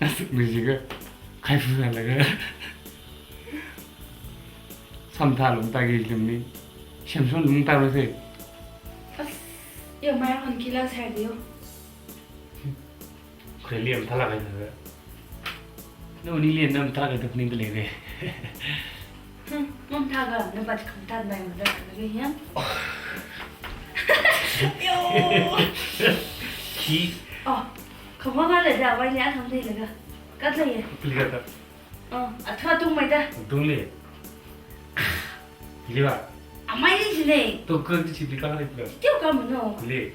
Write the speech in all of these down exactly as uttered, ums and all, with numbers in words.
Asuk mi jiakha, khaifu sālaga. Samtha lungta ki lungni. Shemshon lungta lo se. As, yo, mai hon kila sai diyo. Khuili mathālāk kahai thāda. Nawui ningli mathālāk kahai thāda ningda leire. Hmm, mathākha, na bat khamathā mai mada khaga yang. Yo. Khi. Oh, khamahāla da, vai ni atham dei laga. Kat lei ye. Khuili kata. Oh, athwa tung mai da. Tung le. Ili ba. Amai ni jine. To kar di chili kala le. Teo ka mano. Khuili.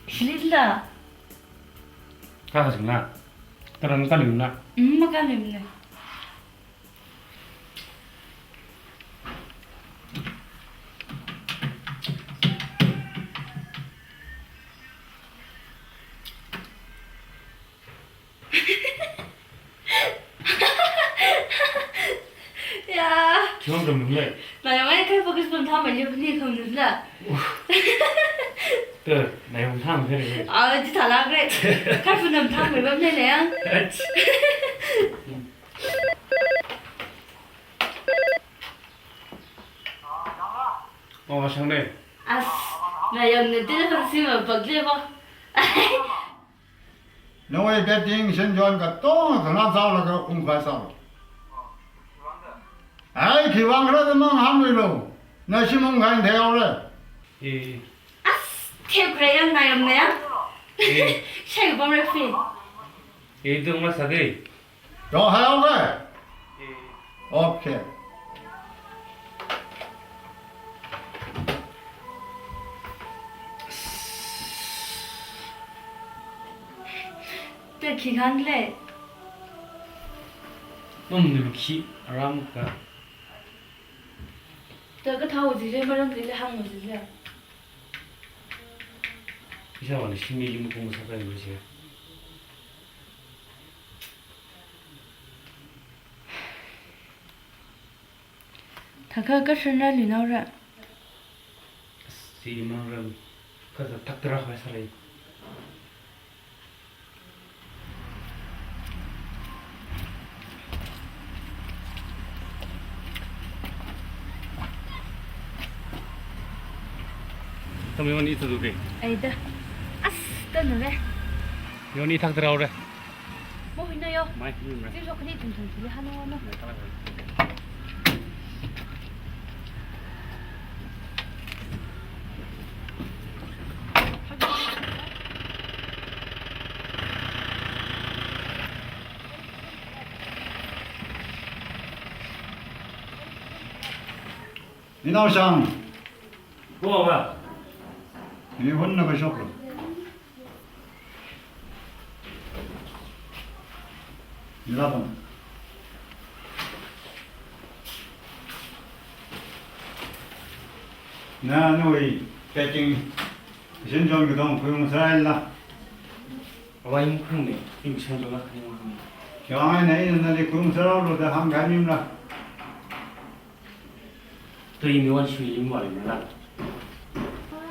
Chili la. Ka ka sing na. Tarang ka lim na. Mm, ma ka lim ne. Ya. Khiwuivang khamaningla? Nayong ai khai focus pam thā mai yo ni khamaningla. Te, nayong thā mai le. Ah, ji thālāk re. Khai focus pam thā mai bam le le yang. Oh, shang ne. As, nayong ne telephone sim a bak le ba. Nawui betting shenjon katonga khana zao laga ungkhavai sālo. Ai, khiwuivang khala da mangahānluilo. Na shim ungkhavai theihaole. Eh. As, thep kre yang nayong ne ya. Eh. Shai bam re fi. Eh, tung masāge. Rao haihaoge. Eh. Okay. Te khi khan le. Mum ni khi aram ka. Te kathā o jile, maram jile, hāng o jile. Ishāvāna shimli makhung sāpai lo je. Thākha kashan ra li nao ra. Simangram kaza thaktra khavai sālei. Tami wani itu duke. Ai da. As, tanu re. Yoni thaktra re. Mo hino yo. Mai, hino re. Jim so khani tum tum chili hano no. Mai, tala re. Inao Shang. Ko ba. Ni hon na kashok lo. Ni la bang. Na, nawui packing shenjon katong khuiung sāla. Awai makhung ne, ing shenjon la khani makhung ne. Khiwuivang eina ina nali khuiung sālo da hāngkahai maningla. To imi wan shui lim wan lim la.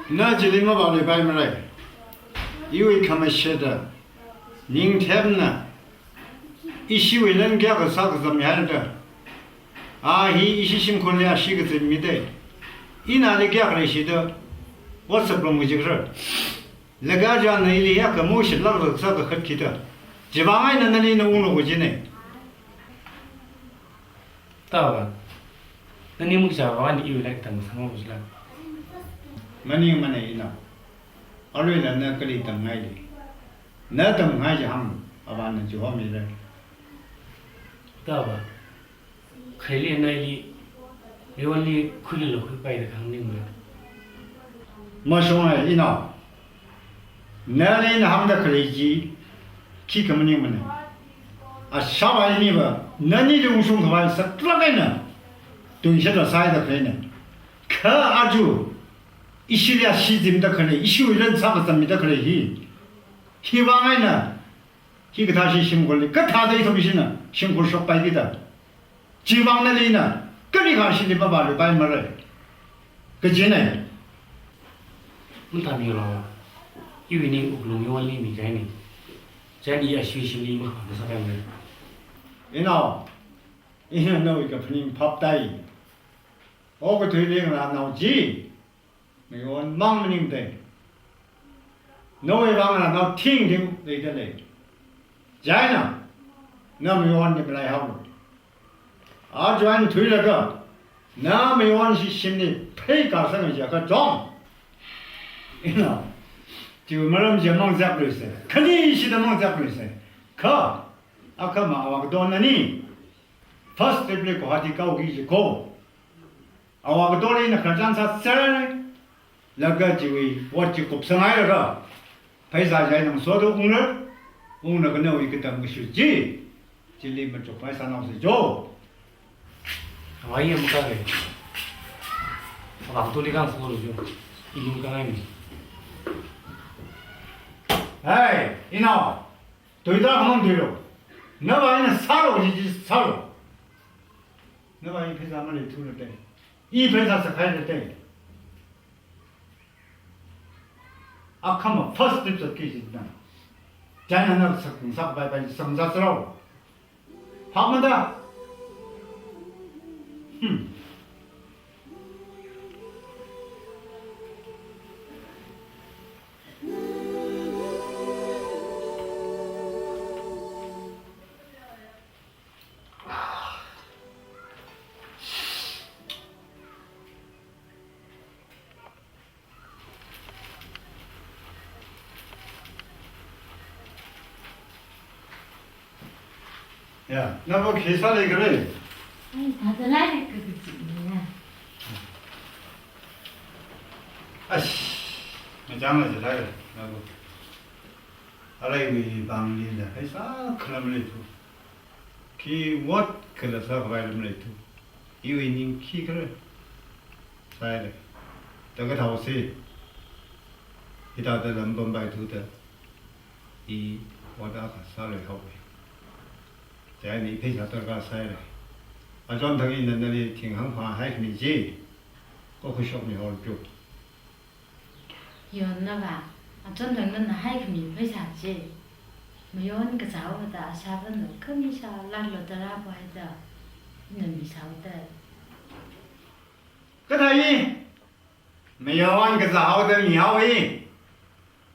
Na chili mavāluipai mara. Iwui khamashata, ningthemna, ishiwui lan kayākha sākazam haira da. A hi ishi shimkhurli ashi kazin mi dei. Ina li kayākha leishida, WhatsApp lo mi jikra. Laga jana ili ya kamu shitlak rak sākakhat kita. Chiwuivang eina nali na unglu kajine. Tawa, nani mukcha vāwani iwui lak tang sāngo jila. Maningmana ina. Aruila na kali tamngaili. Na tamngai jiham, avāna chihomi le. Tawa, khaili naili, yonli khuili lo khuipai da khanganingmana. Mashunga ina. Nali na hāngda khalei chi, khikha maningmana. Ashāvā iniva, nani lungshung khavai saklāk eina, tui shata sāida khaleina. Kha aja, ishili ashi zimda khalei, ishiwui lan sākazam mida khalei hi. Hiwuivang eina, hikathā shi shimkhurli, kathāda ithum ishina, shimkhur shokpai kita. Chiwuivang nali na, kali kha shili mavāluipai mara. Kajine. Mathāmi lo, iwui ning wuklung yonli mi kaine. Chieina i ashi shimli makhangasakmana. Inao, ina nawui kaphaning phaptāi. Okathuili ngarānao chi mayonmang maningda. Nawui vang ngarānao thingthing leidalei. Chieina, na mayonli malaihaolu. Aja eina thuilaga, na mayon shimli pheikasang jiakha chong. Inao, chiwui maram chi mangzakluisa. Khanishida mangzakluisa. Kha, akhama avā katonna ni first trip li Guwahati kaoki jiko. Avā katonna ina khararchan sāser. Laga chiwui ot chi kupsanghailaga, pheisā chi eina ngasoda ungra, unglaga nawui katam kashu chi, chili machukmei sānaosa jo. Avā, i makāre. Avā katonna khangasoda jo. Inu kangai mi. Hey, inao. Tuida khamang tuilo. Nava ina sālo, i chi sālo. Nava i pheisā maleithura te. I pheisā sākhaira te. Akhama first trip sāki jina. Chieina na sak, sak bai bai sang za sālo. Phapmada. Hmm. Ya, nava khi sāli kare? Ai, thāda lei kaka chi ya. Ash, machang la jilai, nava. Aleiwui vangli la, pheisā khala maleithu. Khi ot khala sākhavai maleithu. Iwui ning khikhala sāhaira. Taka thaosi. Hithāda lam pampai thuda, i ot akha sāluihaowa. Chieina i pheisā darkar sāhaira. Achonthang ina nali thing hāngphāhaikhami chi, ko khuishokmihaolu. Yonna va, achonthang nana haikhami pheisā chi mayon kazāhaoda, ashāvāna khami shālāklu da rāpaida, ina misāhaoda. Kathā i, mayon kazāhaoda mihaowa.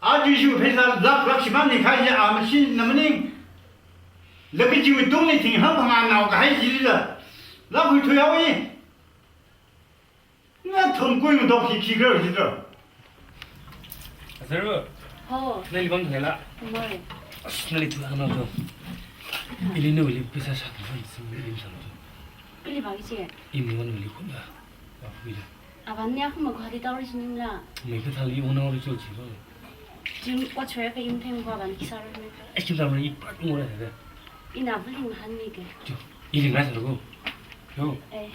Aja ishi pheisā lāk lāk shimān ni khai ya a machine na maning. Laga chiwui tungli thing hāngphānganao kahai chila, lākhuithuihaowa. Nathum kui mudok hi khikhala jidra. Azaru. Ho. Nali pamthei la. Moi. Ash, nali thuihāngnao jo. Ili nawuili pheisā shākha sāsang, ili sālo jo. Kali vang chi? I mayon wuili khunla. Wa phuila. Avāna akhama Guwahati taori siningla. Mei kathāli ungnaori jo chi va. Jim, what's where ka imtheng ko avāna khi sāra me? Ai, khi sāra i pat ungora da. Ina avāli ngahānmike. Jo, ili ngai sālo ko. Jo. Eh.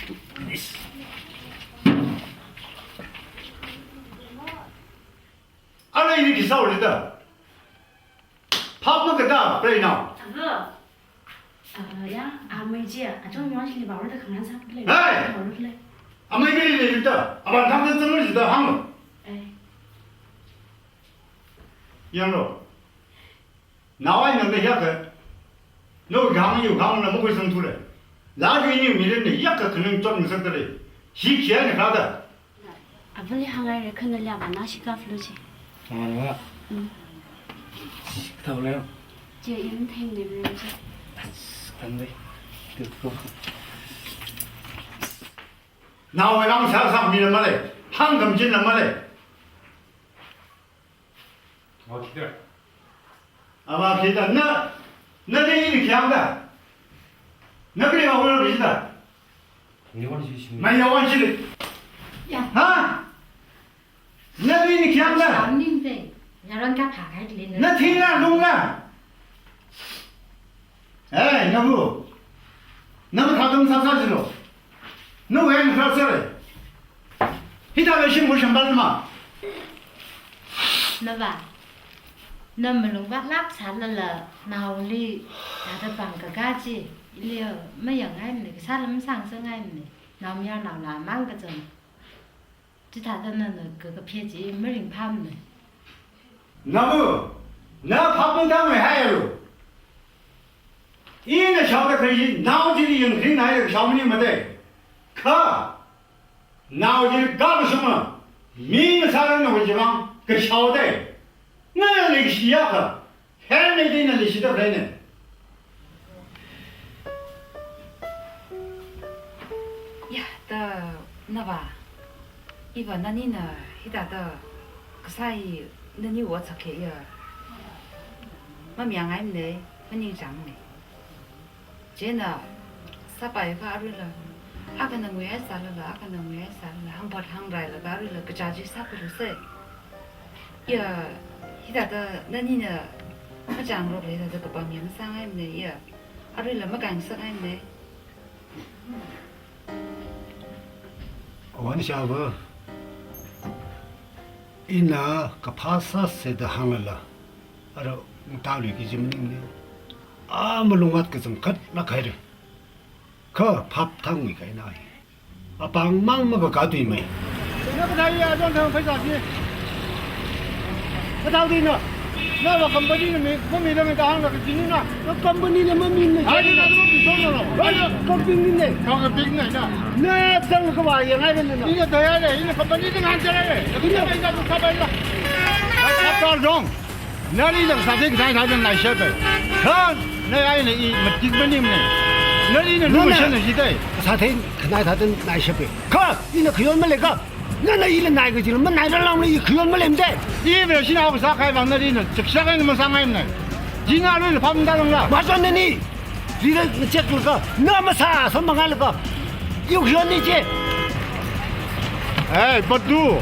Yes. Ana ili khi sāhaora da. Phap makatā, preinao. Ava. Ava ya, amei chi, achon yong shili bawa da khangan sākle. Hey! Bawa le. Amei kali leida, avāna thangda zanglu jida hānglo. Eh. Yanglo. Nao eina nana hiyākha, nawui kahāng iwui kahāng na makhuisangthura. Laa yu ini mirin na hiyākha khaning chotngasakdalei. Hi khi eina kharāda. Avāli hānghaira kha nali avāna shi kaflu chi. Avāna va? Mm. Shi kathālo. Chi imtheng ni rim chi. As, kandai. Good go. Naowui lang sāsang mina malei. Hāngkhami china malei. Avā khida. Avā khida, na, nali ini khi hāngda. Na kali vāwui lo jida. Mayon shimli. Mayon shimli. Ya. Ha? Nali ini khi hāngda. Shamning te. Yaron kaphā kahai le na. Na thingla lungla. Hey, nabu. Nabu thāda masāsā jilo. Nawui eina kharā sāra. Hithāda shimkhur shambal ma. Nava. Na malung vātlāk sālala, naoli, thāda pāng kakā chi, ili mayāngngaimana, kasāla masāngasakngaimana, naomayarnaola mang kachon. Chithāda nana kakaphā chi maringphāmana. Nabu, na phap matāngmeihaialu. Ina shaoda khalei chi nao chili yangkharing eina kashao maningmana da. Kha nao chi kha kashunga, mi ngasāranglakha chimang kashao da. Nana leishiakha, hāngna da ina leishida khaleina. Ya, da, nava. Iva nanina hithāda kasā hi nani ot sākhaya. Mamayāngaimana, maningshāngmana. Chieina sāpaiakha aruila, akhana nguihaisālala, akhana nguihaisālala, hāngphat hāngrailaga aruila kaja chi sākhuilu sai. Ya, hithāda nanina machāngarokla hithāda kapam ya masāngaimana, ya. Aruila makaingasakngaimana. Awan shava, ina kaphā sāsa da hānglala, ara mataluiki kaji maningmana. A malung ot kachangkhat lākhaira. Kha phap thangwui kahaina hi. Apāngmang makakatui mai. Ina kathā ya don thang pheisā chi. Kathā dina. Nava company na mi, mamila mi kahāngna kajina. Na company na mamina. Ai, na tu mi sona lo. Ai, company na. Kau kapik na na. Na zang kava yangngai na na. Ina theiya le, ina company na ngan jala le. Ina ina tu kapai la. Ai, kathā dong. Nali na kasā thei kasā thāda naishape. Kha, na eina i matik maningmana. Nali na nana nuishana jidai. Kasā thei kasā thāda naishape. Kha, ina khayon maleika. Nana ila nai kajila, manairarlākmana, i khayon maleimada. Iva shinao kasā kahai vang nali na, chakshak eina masāngaimana. Chieina aruila phap matāranglā. Machon nani. Chila cheklaga, na masāsāmangailaga. Yuk yoni che. Hey, Patu.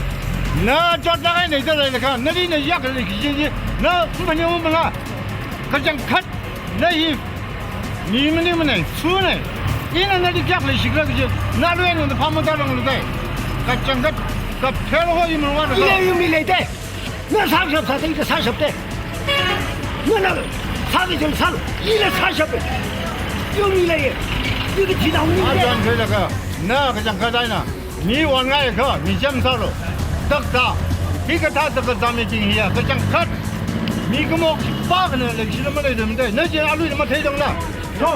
Na chotlāk eina da leilakha, nali na yak leiki chi, na maning mala. Kachangkhat, na hi mi maningmana, suna. Ina nali kayākha leishikhala kaji, nalui eina phap matāranglada. Kachangkhat, kaphel ho i mangwa da. Ina yumi leida. Na sāshap sāda, ina sāshapda. Nana sāki jang sālu, ina sāshapda. Yumi leiya. Yumi jinaoni. Ajan khailakha, na kachangkhat eina mi onngaikha, mi chām sālu. Takta, hikathā takta zāmibing hiya, kachangkhat. Mi kamok pakna leishila maleidamda. Na chi aruila matheidangla. Go.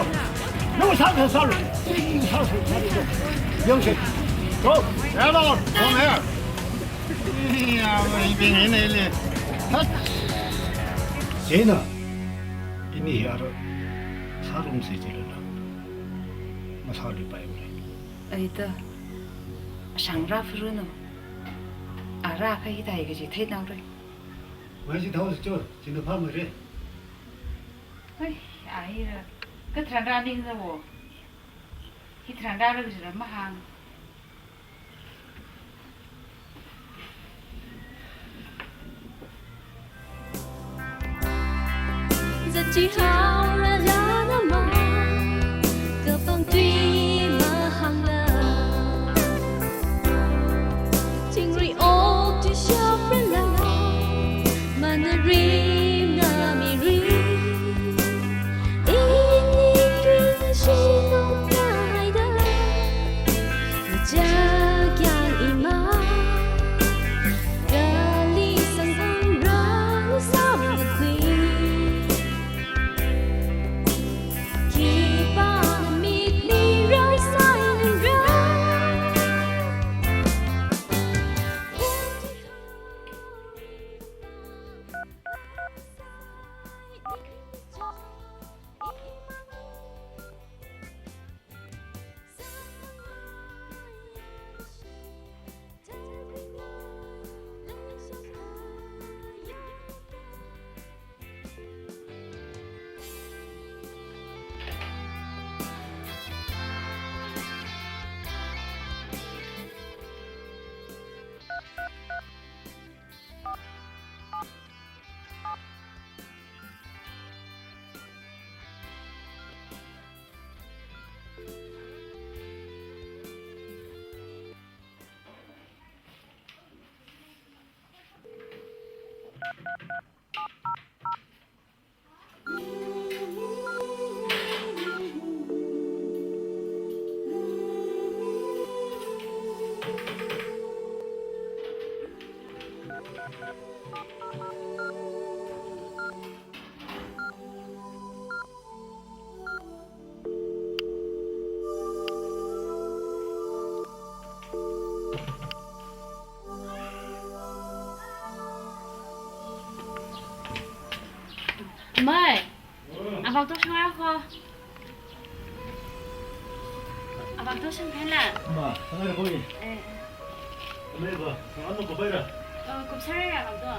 Na sāshap sālu. Sāshap sālu. Yangshi. Go. Hello, come here. Iya, mai bing ini le. Hat. Chieina, ini hi ara sārumsa jilala. Masāluipaimara. Ai ta. Shāngra phurunu. Ara kha hithāi kaji theinaora. Mai chi thao si cho, china phamara. Ai, ai ra. Katharan ra ning za wo. Hitharan ra ra kajira mahāng. Zat chihaorala nama, kapangtui mahāngla. Chingri oktui shaprala, mana rimna mirin. Ini kring shinong kaida. Machakyang ima, kali sangpamrang samkhui. Khipā mitni raisai nara. Avāto shangakho. Avāto shangkhaila. Ma, shangkhaila koi. Eh. Amei ba, shangano kupaira. Eh, kupsāra avāto.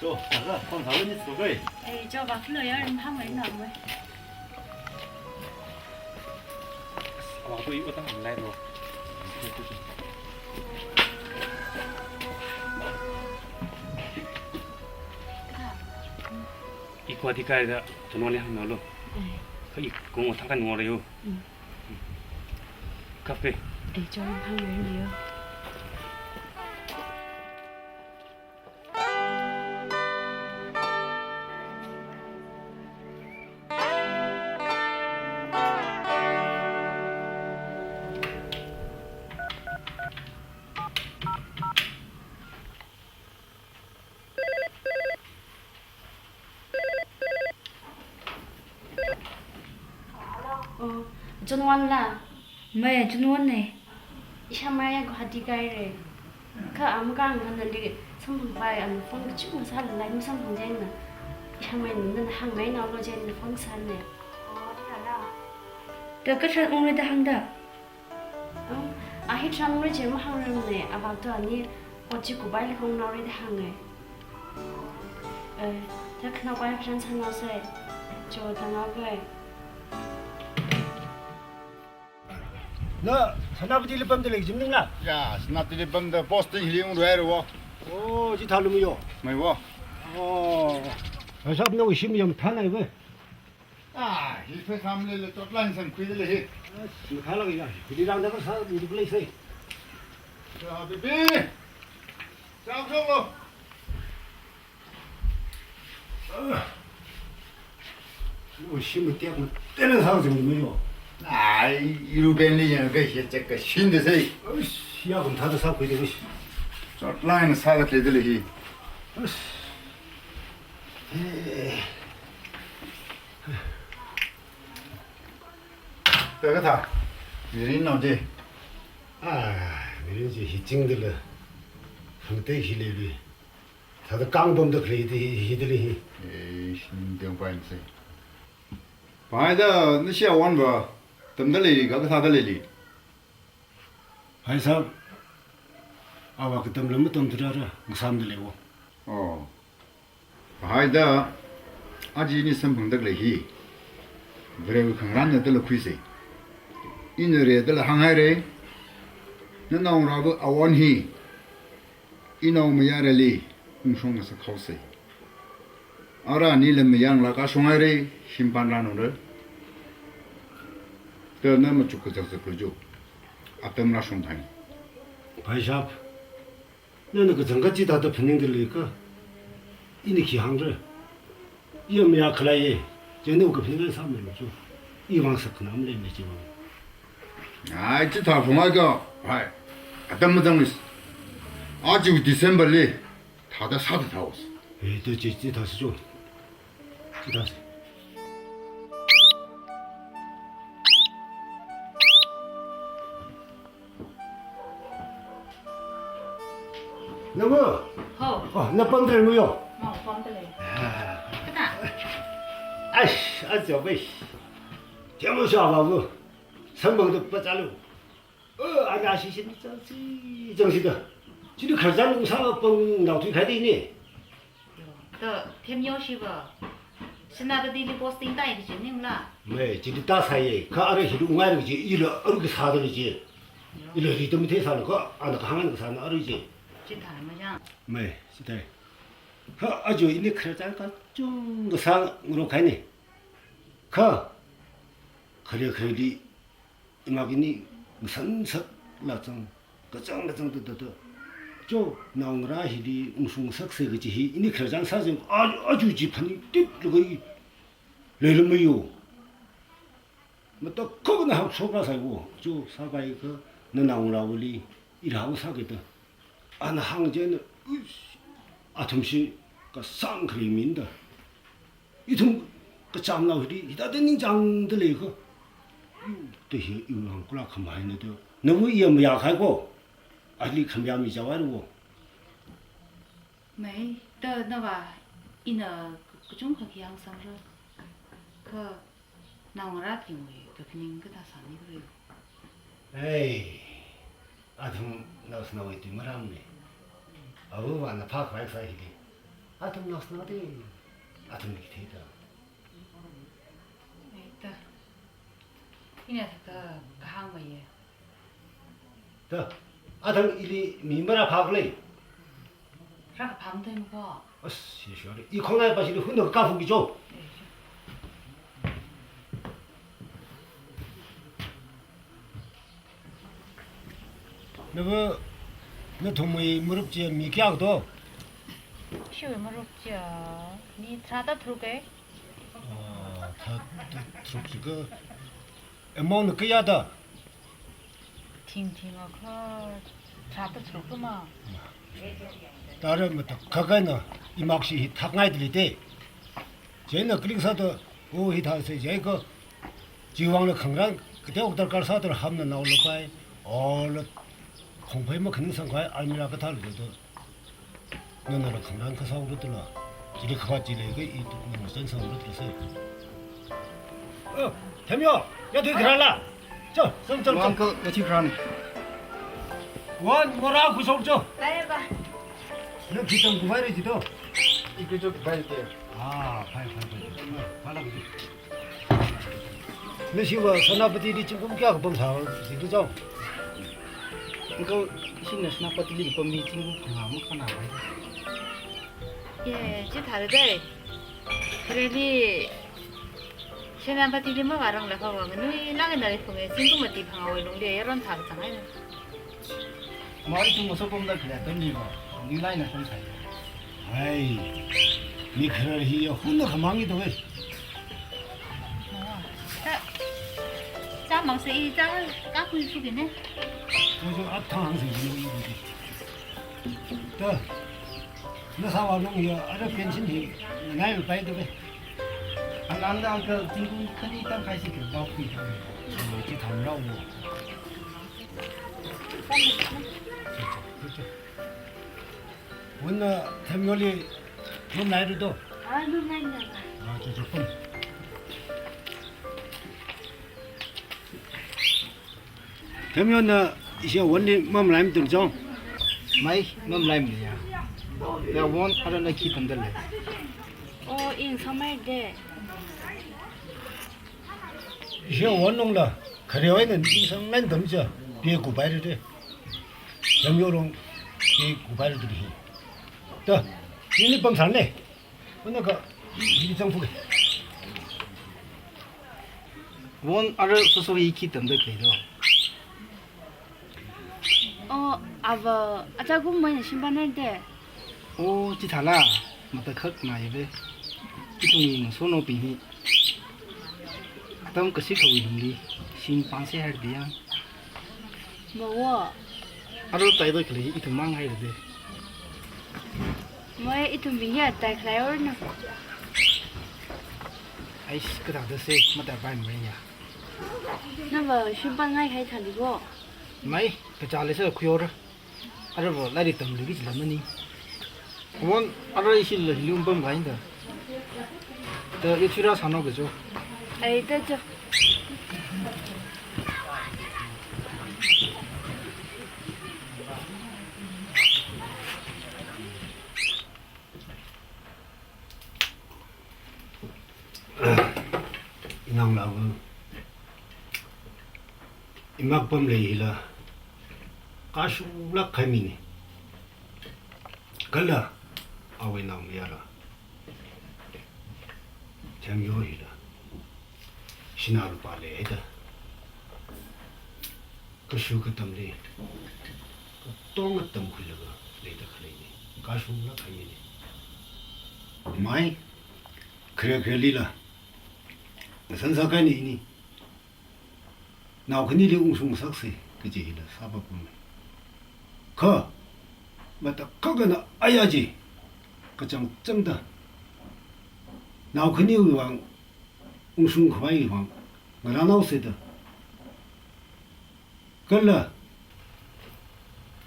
Cho, saka, pang thawe ni sokai. Eh, cho, ba, kilo ya, rin hang wai na wai. Awa, tu iwa tang lai lo. Ikwa di kai da, tono le hang na lo. Eh. Ka ik kong thang kan ngore yo. Mm. Kape. Eh, cho, hang wai ni yo. Oh, Chunwon la? Mei, Chunwon ne. Ishāmei ya Guwahati kaire. Kha ama kang nganali samphangpai, ama phone kachungkha sālala masamphang jina. Ishāmei nana hāngngai nalo jina phone sāne. Da kasā ungre da hāngda. Um, a hi tran ungre je mahāngrarmane, avāto ani ot chi kupaili hong naore da hānge. Eh, da khanaopai tran sānaose, cho tangau kwe. Na, Senapatili pamda lei jim ningla? Ya, Senapatili pamda posting hili ungruire wo. Oh, chithālu mi yo. Mei wo. Oh. Asap na ushim yam thanai we. Ah, hi phe samle le chotlain samkhuida lei hi. As, makhala ya. Hili rāngda kasā muduk lei sai. Ya, baby. Chao chao lo. Ushim tiak na tena sāzing mi yo. Ai, irubenli ya ka hi chek ka shinda sai. As, ya kum thāda sākhuida lei. Chotlain sāda lei da lei hi. As. Eh. Kathā, mirin nao je. Ah, mirin je hi chingda la. Hangte hi lei lui. Thāda kang pamda khalei te hi, hi da lei hi. Eh, shim deng pai se. Pai da, na shia wan ba. Tamda lei li, ka kathāda lei li. Hai sāp, awa katamla matamthu rāra, ngasāmda lei wo. Oh. Haida, aja ini samphangda khalei hi. Varewui khangarānna da la khuise. Ina re da la hānghaire. Nanaongarāwui awon hi. Inao mayarali, ungshong ngasak haose. Ara ni lam mayang la kashong haire, shimpan rānora. Da na machuk kazak zak lu jo. Atam rāshong thai. Bhai sāp, nana kachangkhat chithāda phaningda lei ka. Ini khi hāngra. Iya maya khalei ye. Chieina kaphaning sāmei machu. Iwui vang sakna maleimei chiwui vang. Ai, chithā phungai ka. Hai. Atam mazang is. Aja December li. Thāda sāda thaos. Eh, to chi, chithāsa chu. Chithāsa. Namu? Ho. Oh, na pamda lei mu yo? Mo, pamda lei. Ah. Kathā? Aish, aja bai. Tiamu sha ba bu. Samphangda pachālu. Oh, ana shi shi ni chang shi, chang shi da. Chili khararchan ungsā pang nao tui khai de ni. To, themyo shiva. Senapatili posting tai kaji ningla? Mei, chili ta sāye, kha ara hilu ngai kaji, ila aru kasāda lei ji. Ila ri tam the sāla kha, ana kahāng ana kasāna aru ji. Chithā mayang. Mei, chithāi. Kha aja ini khararchan kachungkha sāngarok khai ni. Kha, khare khareli, ima kini ngasan sak la chang, kachang kachang ta ta ta. Cho, naongarā hili ungshung sakse kaji hi, ini khararchan sāzang, a, aja chi phaning tip laga i, leilum mayo. Mata kho na hap shok rāsai wo, cho, sāpai ka, nanaongarāwuili, i rāwa sāki ta. Ana hāng chieina, uish, athumshi kasāng khare minda. Ithum kachamnao hili, hithāda ningchāngda lei kho. Te hi iwui vang kula khamaina te. Nawu iya mayākhai ko. Ali khamayā mi chawai ro. Mai, ta nava ina kachungkha khi hāngsang ro. Kha naongarā thingwui kaphaning kathā sāni kare. Ei, athum naoshinao iti maram ne. Awo vana phākhavai sā hili. Athum naoshinao te. Athum ni kithei ta. Ei ta. Ina thākha kahāng maiye. Ta, athang ili mi marāphak lei. Rākaphang thei mako. As, ye shore. I khongnai pa shili hunda kafu kicho. Nava, nathumwui marup chi mi kayākha to? Shiwui marup chi, mi tharāda tharuk e. Ah, tharāda tharuk chi ka. Amount na kayā ta? Thing thing akha tharāda tharuk ma. Tara matakhak eina imakshi hi thakngaida lei te. Chieina kaling sāda, o hithāsei jiakha, chiwui vangla khangarān, kateokha darkar sāda hamna naolapai, ola khongphei makhaningsangkhavai almirah kathā lei to. Nana la khangarān kasā ura tula. Chili khavāt chi leiakha i tu nana chānsang ura tula se. Oh, Themyo, ya tui kharā la. Cho, chom, chom, chom. Uncle, ya tui kharā ni. Wan, mora ku shok cho. Bye, bye. Na khi tangkhuipaira chi to? I khi cho khuipaira te. Ah, phai, phai, phai. Ah, phai la ku. Nashiva Senapati li zingkum kayākha pamsā zingkum chao? Uncle, ishina Senapati li pammi zingkum phangā makhana vai. Ye, chithāda dei. Khareli Senapati li mavāranglakha va nganuilāk eina riphunge, zingkum mati phangāwui lungli yaron thākazang haina. Mari tung masopamda khalei atamli va, nganuilāk eina samsai. Hai, mi kharar hi ya hunda khamang i to e. Mawa, ta, chāmang se i chā, kakhui shuki ne. Cho cho, athang hāngse i no i buti. Ta, na sāva nung ya, ara pension hi, ngai pai to e. Ananda uncle, zingkum khani tangkhai si kibao khui ta. Chi tham rao mo. Wunna Themyoli mamlairu to? Ah, mamlaina. Ah, cho cho pam. Themyona ishi Wonli mamlaimada chong? Mai, mamlaimada ya. Ya Won arana khi tamda lei. Oh, ing samai de. Ishi Won nungla, khareo eina ningsang ngan tamcha, pie kupaira te. Themyo rong, pie kupaira te hi. Ta, nili pamsāne. Unaka, nili chang phuke. Won ara soso hi khi tamda khalei to? Oh, ava, acha kum mai na shimpan nai de. Oh, chithāla, matakhak nai ve. Ithumwui ngasotnaobing hi. Atam kasik khawui lungli, shim pangse haira de yang. Mawa. Aro taida khalei ithum mang haira de. Mai ithumbing ya tai khalei or na. Ais, kathāda se, matai pai mai ya. Nava shimpan ngai hai thāli ko. Mai, kachāli sa khuiora. Arava lairik tamluiki jila mani. Won, ara ishi la hili pamlaida. Ta ya chura sāno kajo. Ai, ta jo. Inanglava, imak pamlei hila, kashunglāk kahai mine. Kala, awui naomayara, Themyo hila, sinā lupā lei haida. Kashu katamli, katonga tamkhuilaga leida khaleine. Kashunglāk kahai mine. Mai, khare kharelila, ngasān sākahaine ini. Nao khanili ungshung ngasakse, kaji hila sāpapamai. Kha, matakhak eina aya chi, kachangchangda, nao khaniwui vang, ungshung khavai vang, ngarānao seda, Kala,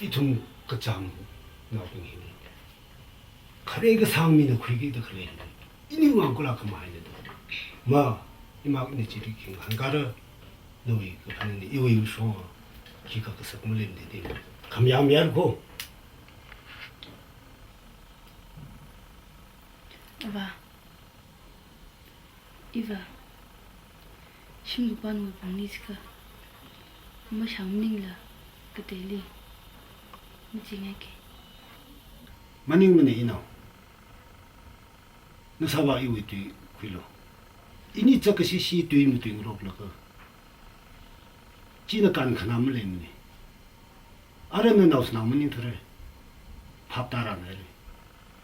ithum kachāngnaobing hina, khare kasāng mina khuikida khalei hina, ini ngang kula khamahai na da. Ma, ima ini chili khing hangkara, nawui kaphaning ni iwui shong, khikha kasak maleimana da. Khamayā mayālu ko. Ava. Iva, shimkhapānwui pongli jiakha, mashāng maningla, kateili, machingaike. Maningmana inao. Nashāvā iwui tui khuilu. Ini chākashi shi tui matuingaroklaga, china kankhanā maleimana. Ara nanao sanao maningthura. Phaptāra nara.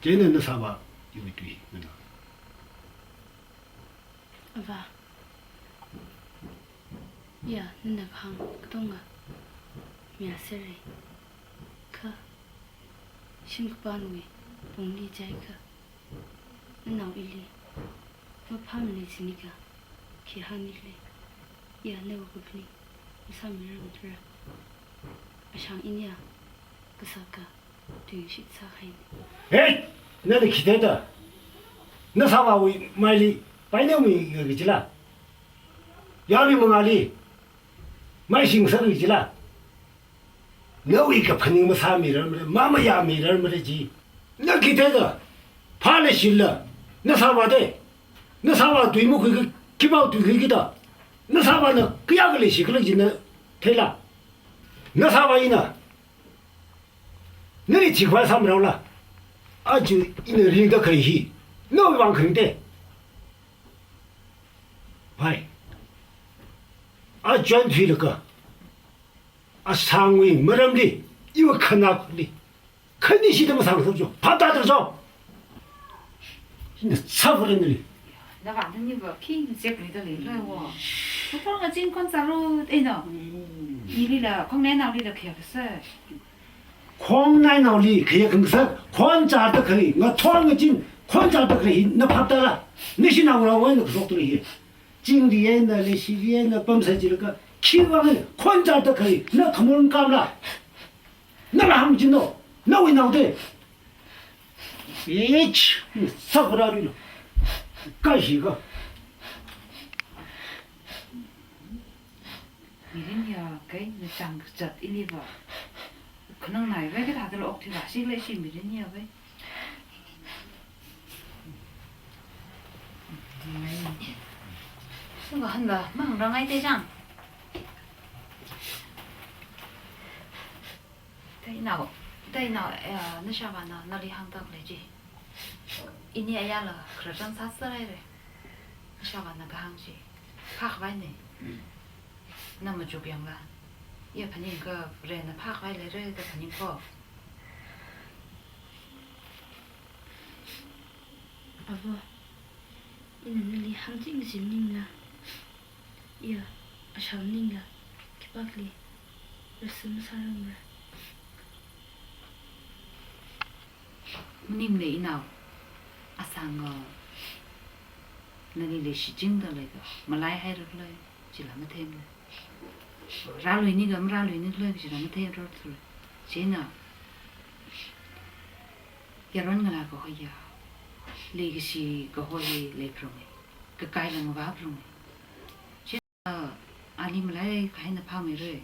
Chieina nashāvā iwui tui nganā. Ava. Ya, nana kahāng katonga mayāsera. Kha, shimkhapānwui pongli jiakha, nanao ili maphāmaleisānika, khi hāngni khala. Ya, nawui kaphaning masāmirarmara. Ashāng iniya kasaka tuingashit sākahaina. Hey! Nana khi thāda? Nashāvāwui maili painao mi kajila? Yarui mangāli maishing sākajila? Nawui kaphaning masāmirarmara, mamayāmirarmara ji. Na khi thāda? Phāla shilla, nashāvā da. Nashāvā tui makhuikha, khipāwui tui khuikida? Nashāvāna kayākha leishikhala chi na theila? Nashāvā ina nali thikhavai sāmiraola? Aja ina ringda khalei hi nawui vang kharing da. Vai. Aja thuilaga, ashāngwui maramli, iwui khanāli, khanishida masāngasakcho, phaptāthucho. Ina sāvara nali. Nava naniva khi ngazek leida leilei wo. Kathor ngazin khon chāra eina. Ilila, khongnainaolila khayā kasā. Khongnainaoli khayā khangasak, khon chāda khalei, ngathor ngazin khon chāda khalei hi na phaptāla? Nashi naongarāwui eina kashokda lei hi. Chingri eina, leishiri eina pamsā jilaga, khiwui vang eina khon chāda khalei na khamor ngamla? Nala hāngchino, nawui nao da. Eich, sākharāli lo. Kashi ka. Mirin ya kai na chang kazat iliva. Khanang nai vai kathāda lo, okthui rāsi khalei shi mirin ya vai. Sungkahānva mahāngrangai da chang. Tainao, tainao, eh, nashāvāna nali hāngda khalei chi. Ini ayāla khararchān sāsāhaira. Nashāvāna kahāng chi phākhavaina. Na machuk yangla, ya phaningkha Varena phākhavai leira da phaning ko. Ava, ina nali hāngching ching maningla, ya, ashāng maningla, khipākhali rāsam sārangmara. Maningmana inao, ashānga nali leishichingda leida, malaihaira khala, chila matheimana. Rāluini ka marāluini khala, chila matheirarthura. Chieina, yaron ngalā kahoiya, leikashi kahoi leiphalunga, kakaila ngavāphalunga. Chieina, ali malaihaina phāmeira.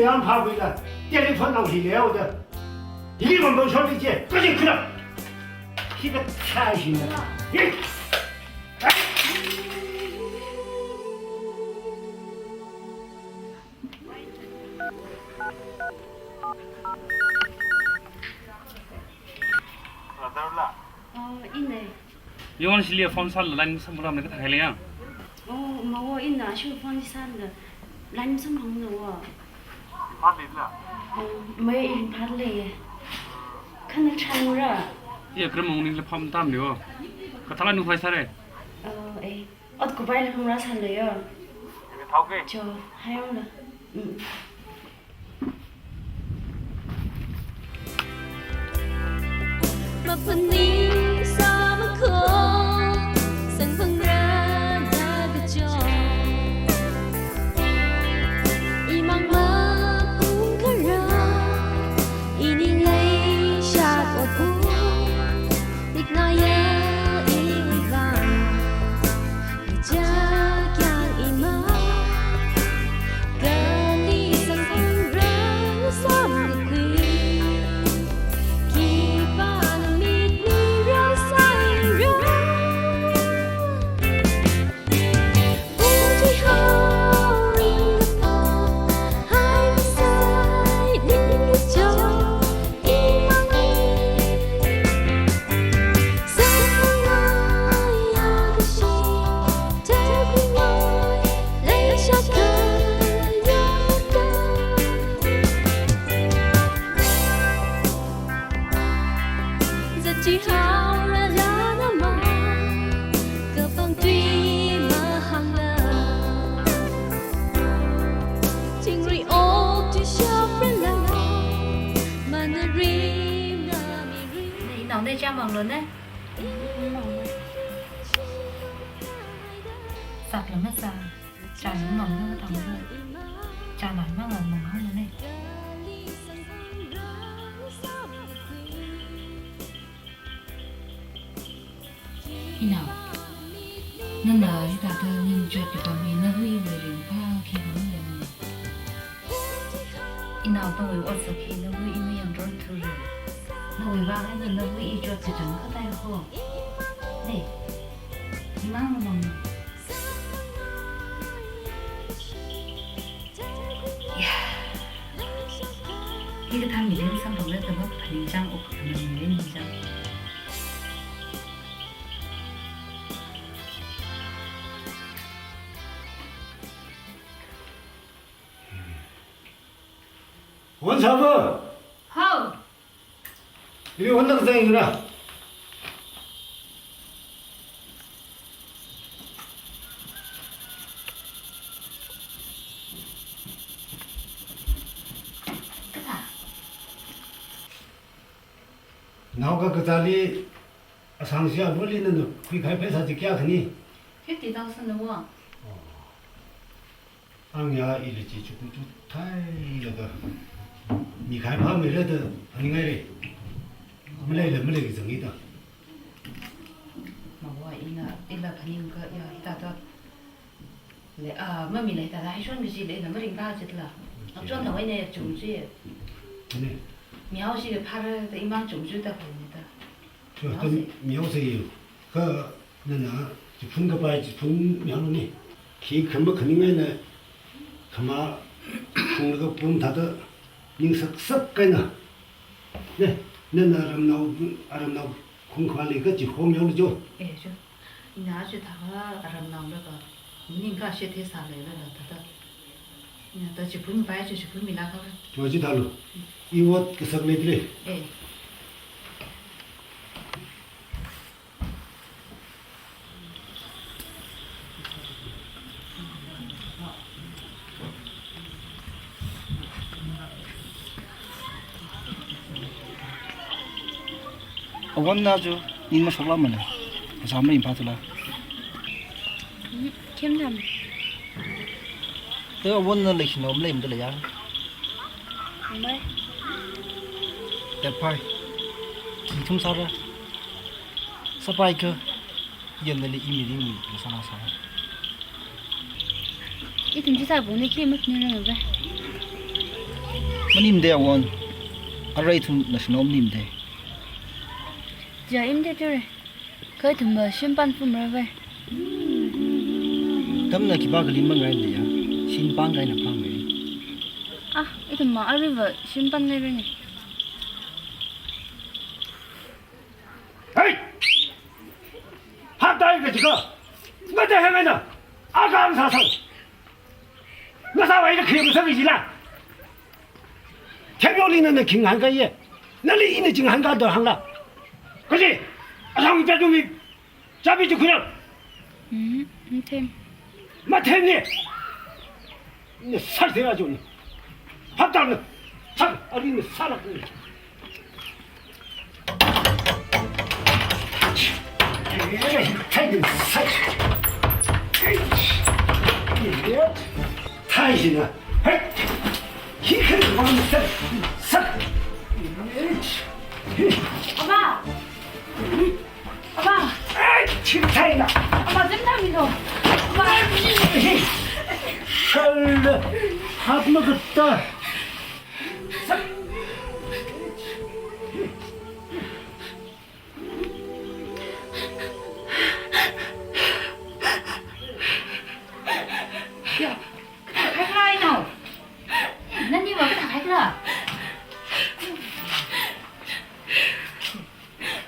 Yangphāwuila, telephone nao hi leihaoda. Hili mambo sholi je, kaji khuna. Hikathā shina. Brother la? Oh, ina. Yong shili phone sāla line samphangramna kathā khaile ya? Oh, mawo ina shu phone sāla line samphangna wo. Imphal lei la? Oh, mai Imphal lei. Khana changra. Iya, kram mong ni le pham tam ni wo. Kathāla nu phai sāre. Oh, eh. Ot kubai la phungra sāle yo. Ina thau ke? Cho, hayong la. Mm. Maphaning sāmakho, sangphangra da kacho. Imang maphungkharā, ini leishat otphu, niknaya iwui vang. Inao ne chā manglo ne? Sākla masā, chāla manglo tanglo. Chāla mangla manglo ne. Inao, nana hithāda ning chotki pamli nawui mirin phākhi hānglo ne. Inao tongwui otsak hi nawui i mayangrar thura. Nawui vang eina nawui i chot kachang kathā ho. Ne, imang mang. Ya. Hikathā mirin samphangla thāda maphaning chang, ok, phaning mirin chang. Won sāva? Hao. Ili won nang zang ira. Naoka kathāli asangsi avali nana khuikhai pheisā chi kayā khani? Fifty thousand na wo. Oh. Ang ya ili chi chuku chu thailaga. Mikhai phāmeira da phaningaire. Maleila maleiki zangki da. Mawa ina ila phaningka ya hithāda. Le, ah, mamila hithāda haishon kaji le ina maringphā jitla. Achon thawai ne chungji. Ne. Mihaoshi phāra da imang chungji da phani da. Sure, mihaoshi. Mihaoshi yo. Kha nana chiphun kapai chiphun mihaolu ne. Khi khama khaning eina khama phunglaga pum thāda ning saksak kahaina. Ne, nana aramnao, aramnao khungkhali kaji hom yaolu jo. Eh, jo. Ina chithākha aramnao laga, maningkha shethei sālei laga, thāda. Ina da chiphun pai jo, chiphun mila kha. Jo chithālu. I ot kasak leidalei. Eh. Awonna chu ning mashoklākmana. Kasā maringphā thula. Khemnam. Te awonna leishina maleimada leiya. Mai. Tepphai. Ithum sāra. Sāpaikha. Yamnali imi imi sāna sā. Ithum chi sābung ni khi mat ni rang ba. Maningmade awon. Arui ithum national maningmade. Ja imde ture. Kha ithumva shim pan phumra vai. Atamna khipākha lin mangaranei ya. Shim pan kahaina phāmei. Ah, ithumva aruiva shim pan leirane. Hey! Haptai kajika. Mate hemena. Akang sāsang. Ngasāvaida khi masāki jila. Themyoli nana khi ngahānkāya. Nali ina chi ngahānkāda hāngla. Kaji, asang tatumi, chabi chi khuiya. Hmm, mathem. Mathemne. Ina sāsera jona. Haptana. Sā, arui ina sālākne. Ava! Ava! Ama, zim thamilo. Ama. Shalla, hapma katta. Yo, kathākhala ino? Naniva kathākhala?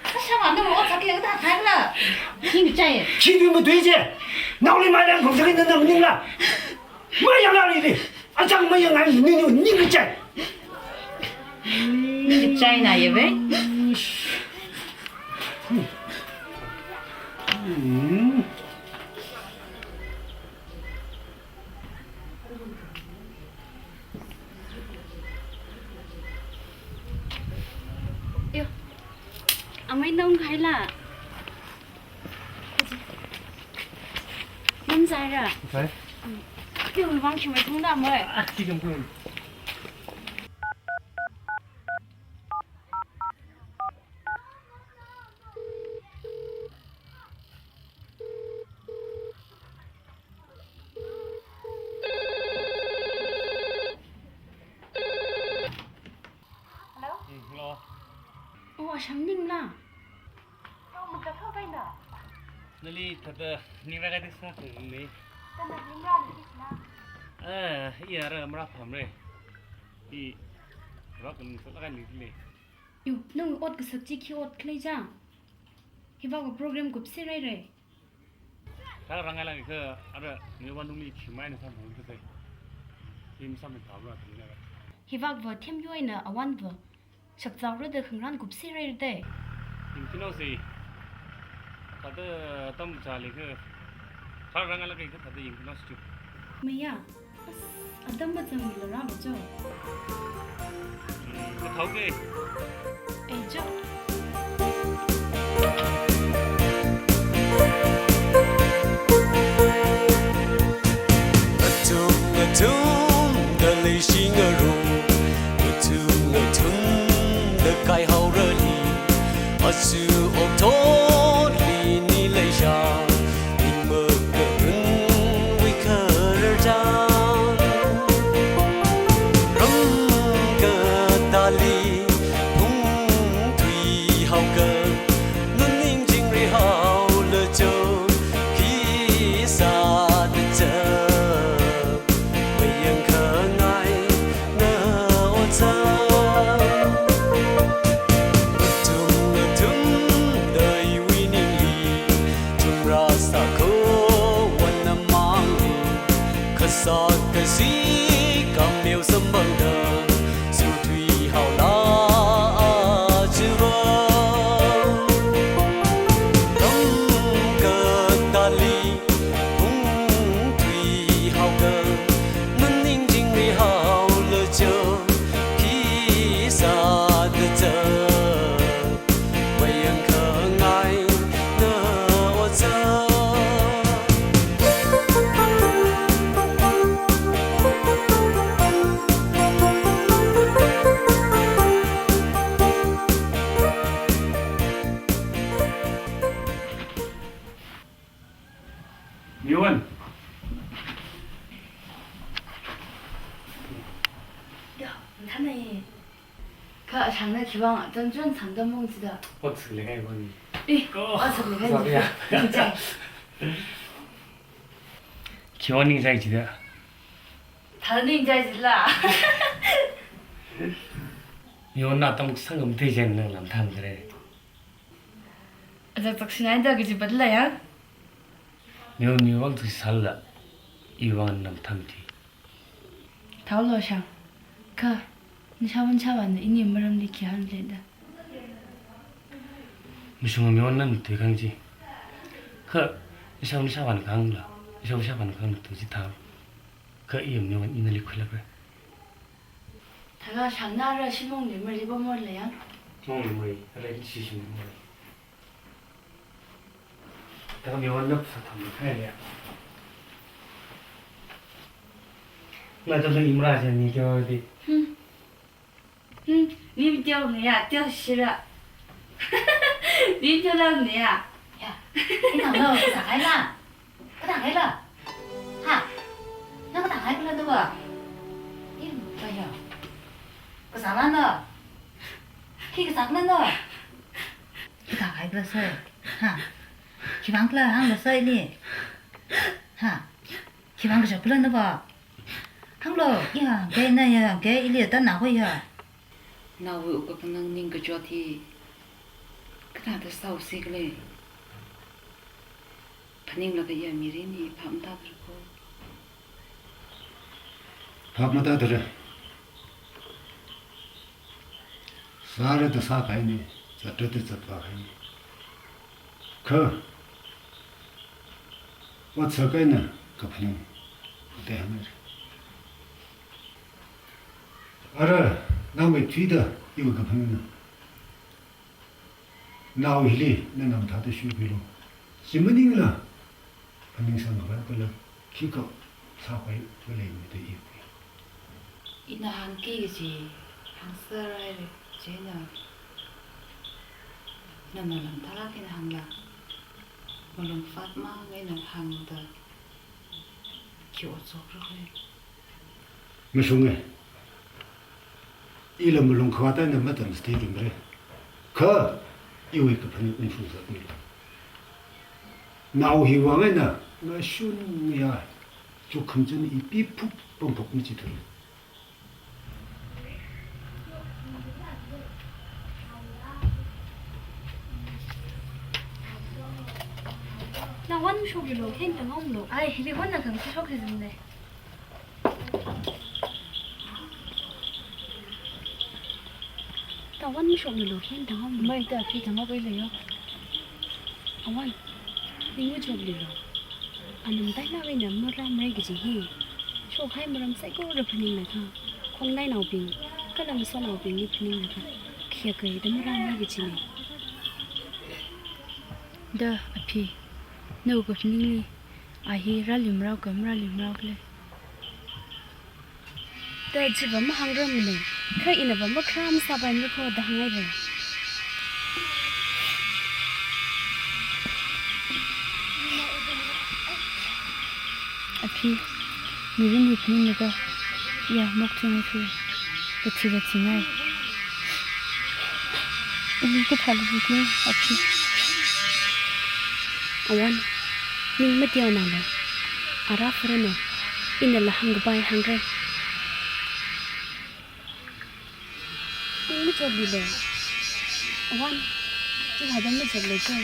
Sāshāvā nang ot sāki kathākhala? Hingchai. Khi tui matui je. Naoli maidang khong sāki nana maningla. Mayangla lili. Achang mayangngai nini ningkachai. Ningkachai na ye ve. Hmm. Yo, amei nong kahaila. Namzaira. Sai. Yo, wang khi mai thung da mai. Ah, khi kam kun. Hello? Hmm, hello. Oh, asham ningla? Yo, makathā kahaina. Nali thāda ningra kaji sākhangai. Thāda ningra ni kisna. Eh, iya ra mara pamre. I ra kan sālākni le. Yo, nang ot kasak chi khi ot khalei ja? Hivākva program kupser haira. Kha rāngailāka, ara, niwa nungli khi maina samphang kasai. Him samphang thaora tungna. Hivākva Themyo eina Awanva shakzaora da khangarān kupser haira da. Yangkhuinao si. Thāda atam chālika. Kha rāngailāka thāda yangkhuinao si chu. Maya. As, atam bazang milo rālo cho. Hmm, kathāoke. Ei cho. Athum, athumda leishingarum, athum, athumda kaihaorali, asu okthotli ni leisha, ning makarunwui khararchan. Ram katāli phungthuihaoka, nganingchingri haola cho, khi sāda cha. Mayangkhangai na otsak. Athum, athum Shangna khiwuivang chonchon sangda mong chida. Ot sāli kahai vang. Eh, ko. Ot sāli kahai. Sāli ya. Ningchai. Khiwuivang ningchai chida. Thāda ningchai chila. Miwonna atam sangam te jen nang lam tham dre. Aja chakshinaida kaji patla ya. Miwon miwang tu sāla. Iwang nam tham ti. Thaolo Shang. Kha, nashāvā nashāvāna ini maramli khi hāngli da. Mashunga miwonna tui kahāng chi. Kha, nashāvā nashāvāna kahāngla. Nashāvā nashāvāna kahāng tu chi thao. Kha, iya miwon inali khuilakra. Thākha Shangna ara shimongli mari pamorla ya. Mongli mari, ara ishi shimongli mari. Thākha miwonna phasā tham kahai ya. Ngatei imra jen ni kyo di. Hmm. Hmm, ni video ne ya, teo shira. Ni video la ne ya. Ya, ina lo, kasā kahaila. Kasā kahaila. Ha? Nang kasā kahai kala do ba? Ina ya. Kasā la na. Khi kasā la na. Khi kasā kahai kala sir. Ha? Khiwuivang kala hāngla sir ili. Ha? Khiwuivang kachap kala na ba? Hānglo, ya, kei na ya, kei ili ta na ho ya. Naowui wukkhanang ningkachot hi kathāda sāusi khala. Phaninglaga ya mirin hi phap matāda ko. Phap matāda. Sāra da sākahaina, zatra da zatvākahaina. Kha, ot sākahaina kaphaning te hānghaira. Ara, nang mai thuida iwui kaphaningna. Nao hili, nana mathāda shuipilo. Chi maningla, phaningsang khavai kala, khikha sāpai khalei mida iwui. Ina hāngki kaji, hāngserhaira, chieina. Nana lam thalāk eina hāngla. Malung fat mang eina hāngda. Khi otshokra khalei. Mashunga. Ila malung khavāt eina matam state ungre. Kha, iwui kaphaning ungshung zatmilo. Nao hiwui vang eina, ngashun ngayā, chukkham chun ipi phup pangphok machithura. Na wan shokilo, khen tangomlo. Ai, hili wan na kang shok hizim le. Ta wan mashokmilo, khen tangom. Mai ta khi tangom pai leiyo. Awan, ning machotlilo. Anam tainawui eina marāmara kaji hi. Shokhai maram saikora phaninglakha. Khongnainaobing, kala masotnaobingli phaninglakha. Khayākha da marāmara kajina. Da aphi, nawui kaphaningli, a hi rāluimara kha marāluimara khala. Da chiva mahāngrarmana, kha inava makharam sāpaimara kho da hānghaira. Aphi, mirin hi phaninglakha, ya, mok thung thu, kathi kathi ngai. Ina kathāla bukne, aphi. Awan, ning mateonalo. Ara farano, inala hāngkapai hāngre. Ning machotlilo. Awan, ithāda machotlo che.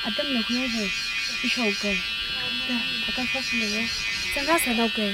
Atamla huihaire, ishokge. Da, thākha shokle. Changrāsānao ke.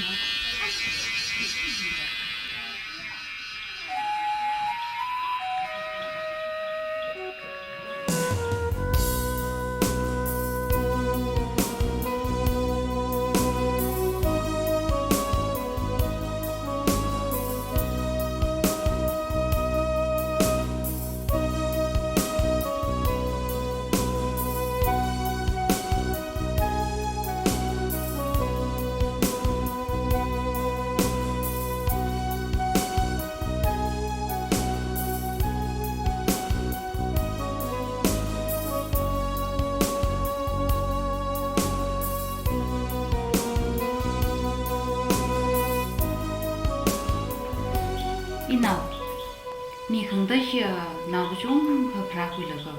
Akhia nao kachungkha pharākhuilaga,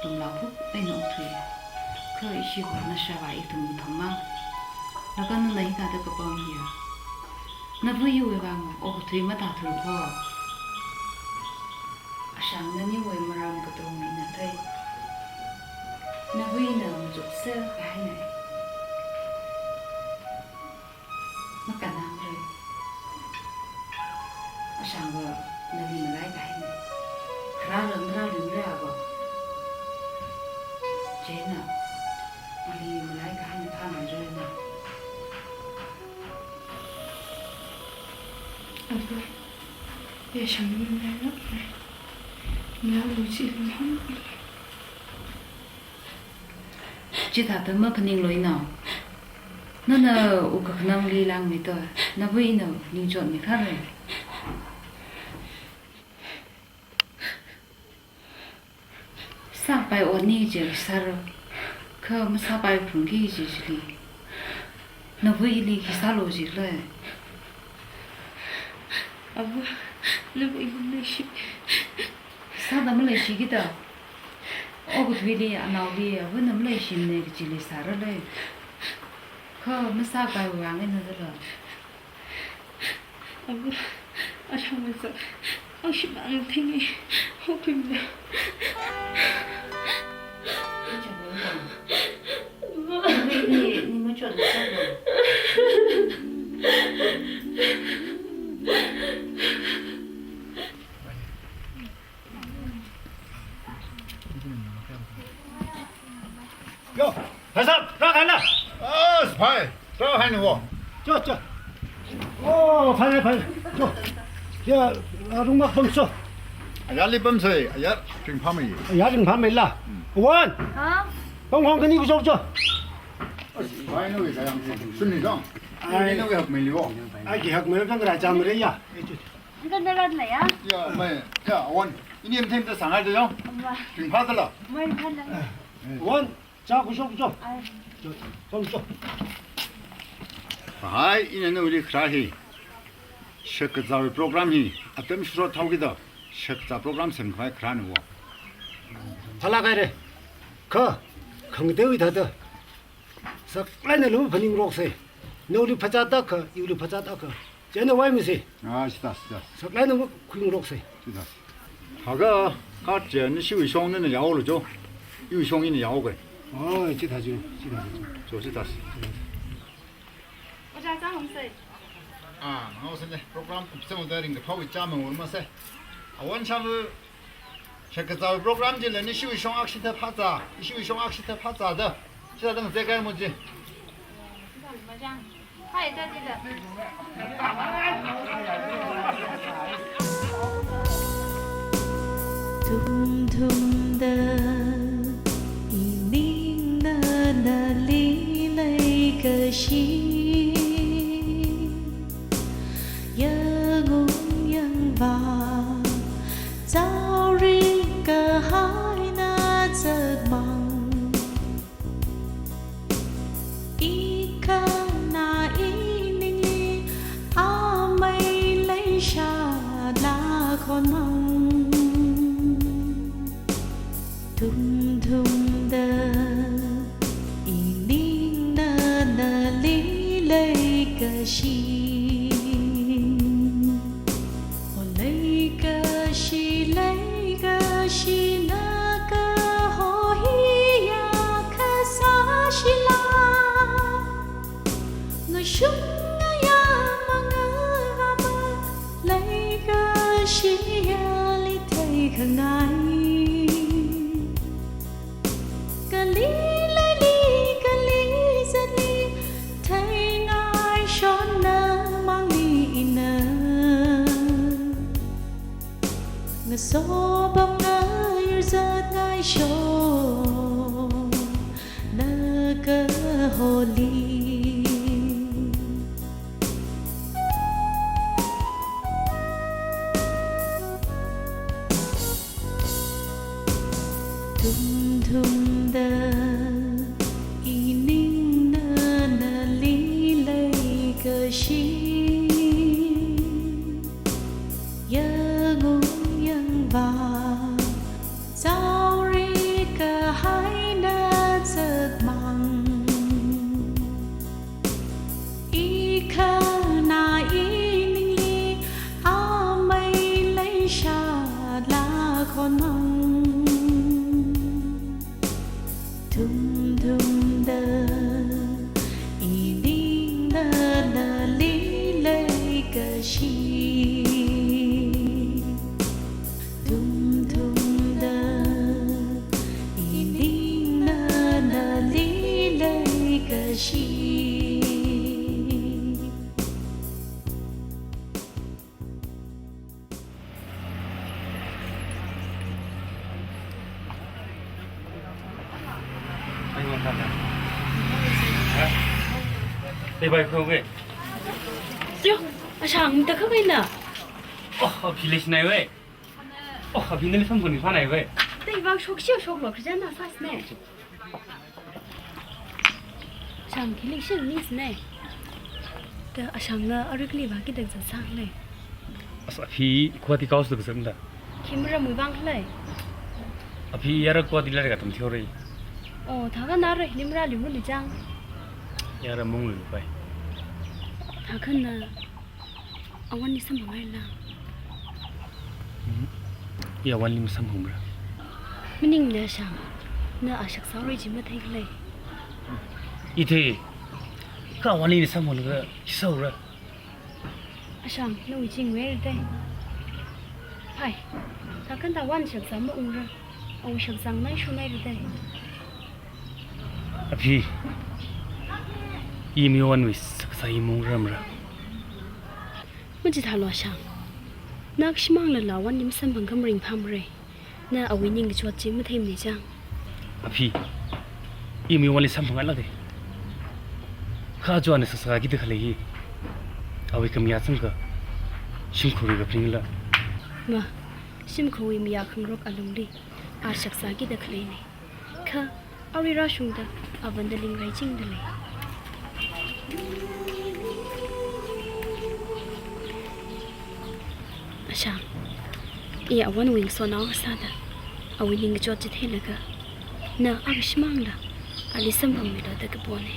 lumlao phup eina okthui. Kha ishiva nashāva ithum ithumma. Laga nana hithāda kapam hiya, navuiwui vang okathui matāthuikho. Ashang naniwui maram katonga ina thei. Navuina machukser kahaina. Makannangra. Ashangva nali malai kahaina. Kharāra ngarā lungra ava. Chieina ali malai kahaina phāngairana. Ava, ya shang ni malai lak. Malai lu chi lung hang. Chithāda maphaninglu inao. Nana wukkhanangli langmeito, navui ina ningchotmi kharei. Sāpai otni je sāra, kha masāpai phungki je chili. Navuili khi sālu jilei. Ava, navui ngam leishi. Sāda maleishikida. Okathuili, anaoli, avana maleishimana kachili sāralei. Kha masāpai vang eina dala. Ava, ashang mazak. Ashang mang thingi. Hopimda. Ava. Ni, ni machotna sālu. Yo, phasā, rākahaina. Ah, sipai, rākahaina wo. Cho, cho. Oh, phālei, phālei. Cho. Ya, ah, rungmak pamso. Ayarli pamsei, ayar ringphāmei. Ayar ringphāmeila. Hmm. One. Ha? Pamkhong khani kachot cho. Sipai nawui kayang suni dong. Ai. Nawui hakmeili wo. Ai, ki hakmeili kang rāchāmara ya. Uncle, na ran la ya? Ya, mai, ya, one. Ini em them ta sangai de yo. Amma. Ringphā dala. Mai phan la. One, cha ku shok cho. Ai. Cho, cho, cho. Hai, ina nawuili kharā hi. Shakazāwui program hi. Atam shurot thaokida. Shakazā program semkhavai kharāna wo. Phalākahaira. Kha, khangateowui thāda. Saklāk eina lu phaningroksei. Nawuili phazat akha, iwuili phazat akha. Chieina vāmisei. Ah, chithā, chithā. Saklāk eina khuingaroksei. Chithā. Haga, kha chieina ishiwui shong nana yaolu cho. Iwui shong ina yaoga. Oh, chithā chi, chithā chi. Cho, chithā. Ojā chāngarumsei. Ah, ngaosei le. Program kupsei da ringkaphāwui chāmang urmasei. Awon chālu. Shakazāwui program chila ni ishiwui shong akshita phazā, ishiwui shong akshita phazā da. Chithāda ngazek kahai mo chi. Hai, da, da, da. Thumthumda iningna nali leikashi. Yangung yangva, chaori kahaina zakmang. Ikhana iningli amei leishala khonmang. Thumthumda iningna nali leikashi. O leikashi, leikashi nakaho hiya kasāshila. Ngashung ngayā mangā rama leikashi yali theikhangai. Kali leili, kali zatli, theingaishonna mangli ina. Ngaso pam ngayur zatngaishon, nakaholi. Thumthumda iningna nali leikashi. Yangung yang Tumthumda, ining nana lilai kashi. Ai, wan tata. Ha? Ei, bai, kho, wei. Yo, Ashang, matakhak eina. Oh, Aphi leishinai wei. Oh, Aphi nali samphang phānai wei. Tei vang shokshi shoklo, kajana sāsne. Ashang khi leishimisne. Da Ashangna arikli vāki dang zangsang lei. As Aphi Guwahati course da kazang da. Khi maramwui vang lei. Aphi yara Guwahati lairik atam theory. Oh, thākha nara hili marāli muli chang. Yara mung lui pai. Thākha na Awanli samphang haira. Hmm. I Awanli masamphangra. Maningla Ashang, na a shakzā rai chi mathei khalei. I thei, kha Awanli samphanglaga khi sāra. Ashang, nawui chingwui rāda. Phai, thākha na Awan shakzā maungra. Awui shakzā ngai shunai rāda. Aphi, i mi Awanwui shakzā i maungramra. Machithālu Ashang. Na kashimānglala Awanli masamphang kha maringphāmara. Na awui ningkachot chi matheimana chang. Aphi, i mi Awanli samphang ngalāka. Kha aja ana shakzā kida khalei hi awui khamayā zangkha shimkhurwui kaphaning la. Ma, shimkhurwui mayā khangarok alungli a shakzā kida khaleina. Kha, arui rāshungda, avānda lingrai chingda lei. Ashang, i Awanwui ngasotnao sāda, awui ningkachot chi theilaga, na a kashimāngla ali samphangmilu da kapona.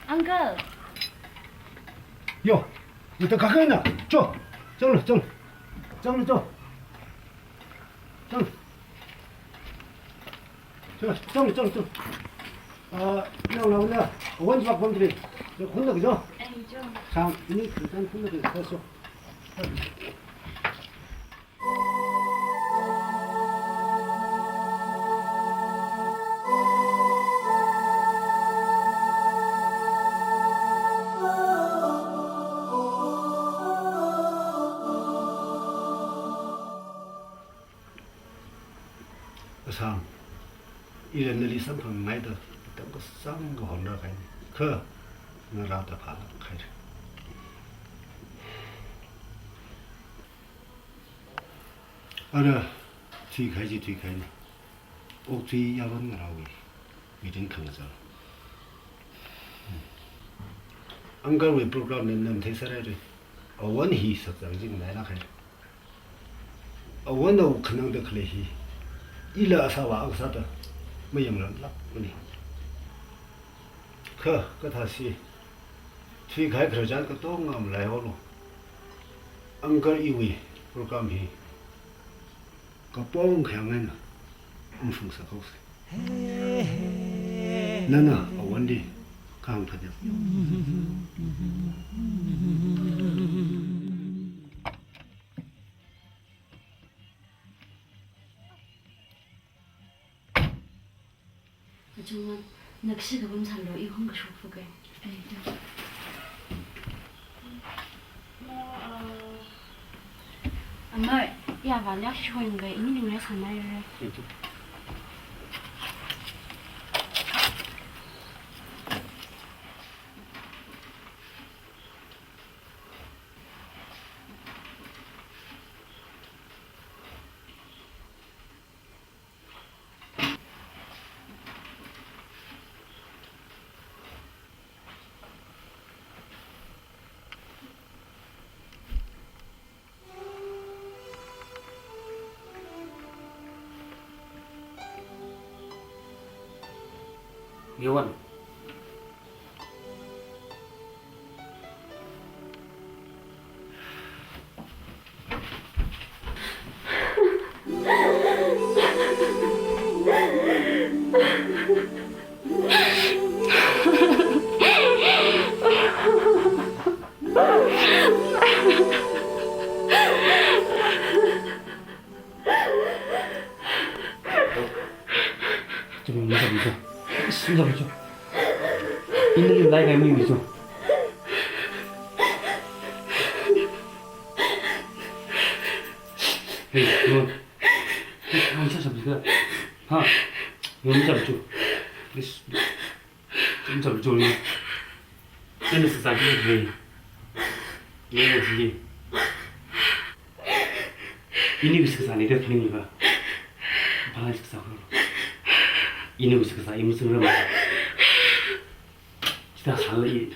Uncle. Yo, matakhak eina. Cho, changlu, chang. Changlu, cho. Chang. Cho, chang, chang, chang. Ah, nang, nang, nang. Awan vak pamdalei. Yo, khunlak cho. Ai, cho. Sang, ini khuntan khunlak cho. Ashang, ila nali samphangngaida katam kasāng kahon rākahaina. Kha, na rāda phālāk haira. Ara, thuikahai chi thuikahaina. Okthui yaron ngarāwui meeting khangachā. Uncle wui program li nana theisāra re. Awan hi shakzā chi nganailāk haira. Awan awuk khanangda khalei hi, ila asāvā akha sāda mayamranlākmana. Kha, kathāsi, thuikahai khararchan katonga malaihaolu. Uncle iwui program hi kapong khayang eina ungshung sāhaosa. Nana Awanli kahāng phāya. Achungwan, nakshi kapam sālu, i hung kashok fuke. Ai, da. Amar, ya va lak shoi ngai, ini ning rai sanai re. Miwan, Ina lim lai kai mi mi chu. Hey, no. Hey, no, sa sa bisa. Ha. No, sa bisa. Please. Sa sa bisa ni. Ina sa sa ki. Hey. Ina sa sa ki. Ini wui shakazā ni da phaning ba. Bala shakazā ko. Ini wui shakazā, ini sung ram. Kita sala i.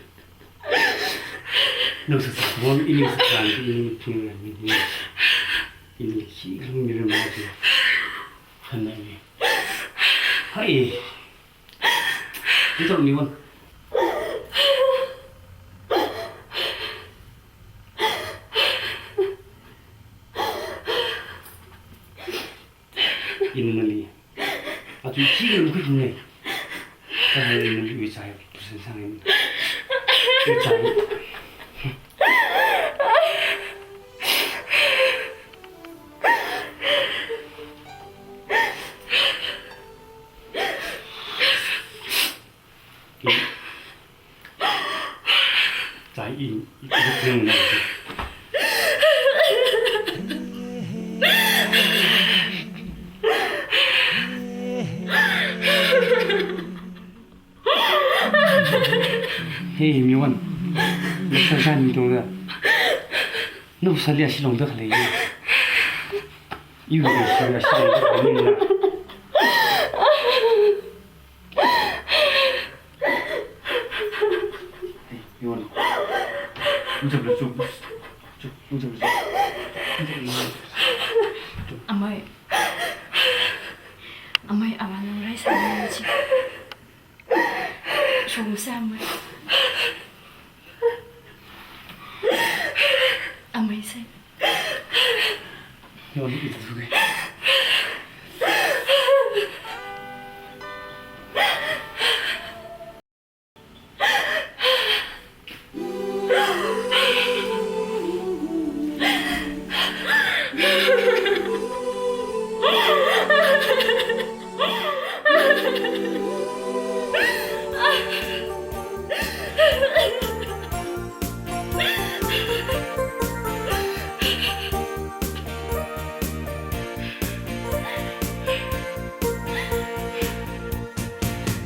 Nang shakazā ko, ini wui shakazā ni, ini phaning ram, ini. Ini khi ram ni ram ni. Hana ni. Hai. Ini tak ni wan. Ini nali. Atu chi nali kut ngai. Kami nali wui chai, pusen sang ini. Wui chai. Chai in, in, in, in. Hey, Miwan. Nasa san dong da. Nasa lia si long da khalei. Yu lia si lia si long da khalei. Hey, Miwan. Unsa bela chu. Chu, unsa bela chu. Amei. Amei, awa nang rai sa nang chi. Shong sa amei. Amei se. Yo, ni itu juga.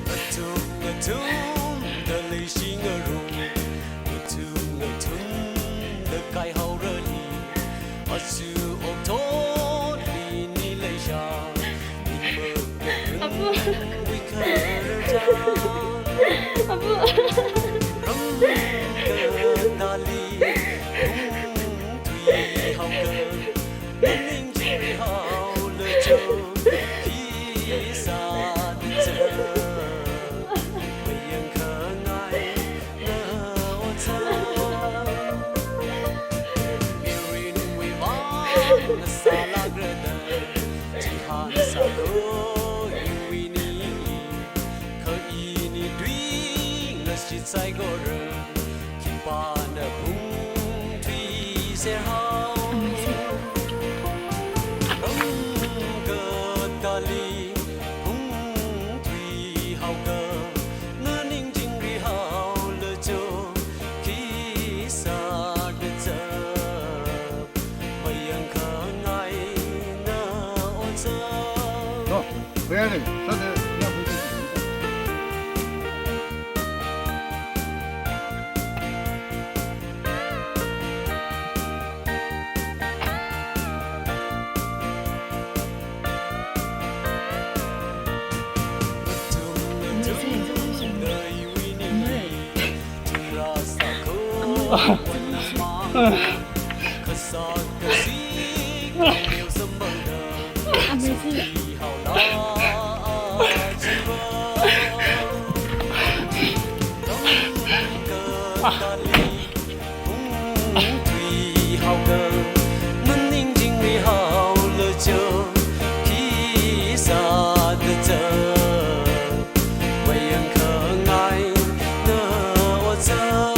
Ngathum ngathumda leishingarum, ngathum ngathumda kaihaorali, aja okathuili ni leisha, ningmakarum Apu. Wui khararchan. Apu. Ram kathāli, pung thuihaoka, ningchingri haola cho, khi sāda cha, mayang khangai na otsak. Mirinwui vang na sālākrada, chihān sākhui iwui ningli, kha ini tui ngashit saikora, khipāna pung thuiser hao. Ram kathāli, pung thuihaoka, na ningchingri haola cho, khi sāda cha, mayang khangai na otsak. No, where are they? Sir, they, they are waiting. Pung thuihaoka, na ningchingri haola cho, khi sāda cha, mayang khangai na otsak.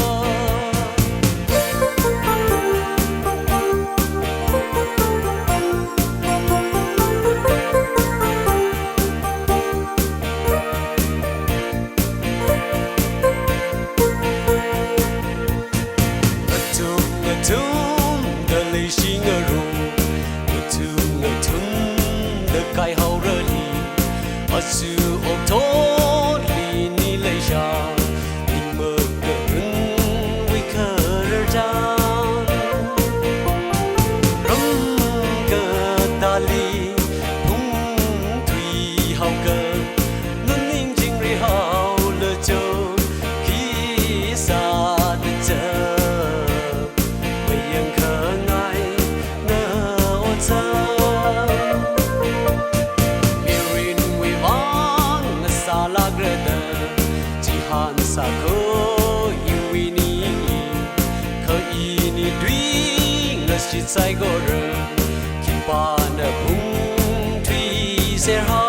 Iwui ningli, kha ini tui ngashit saikora, khipāna phungthuiserhao.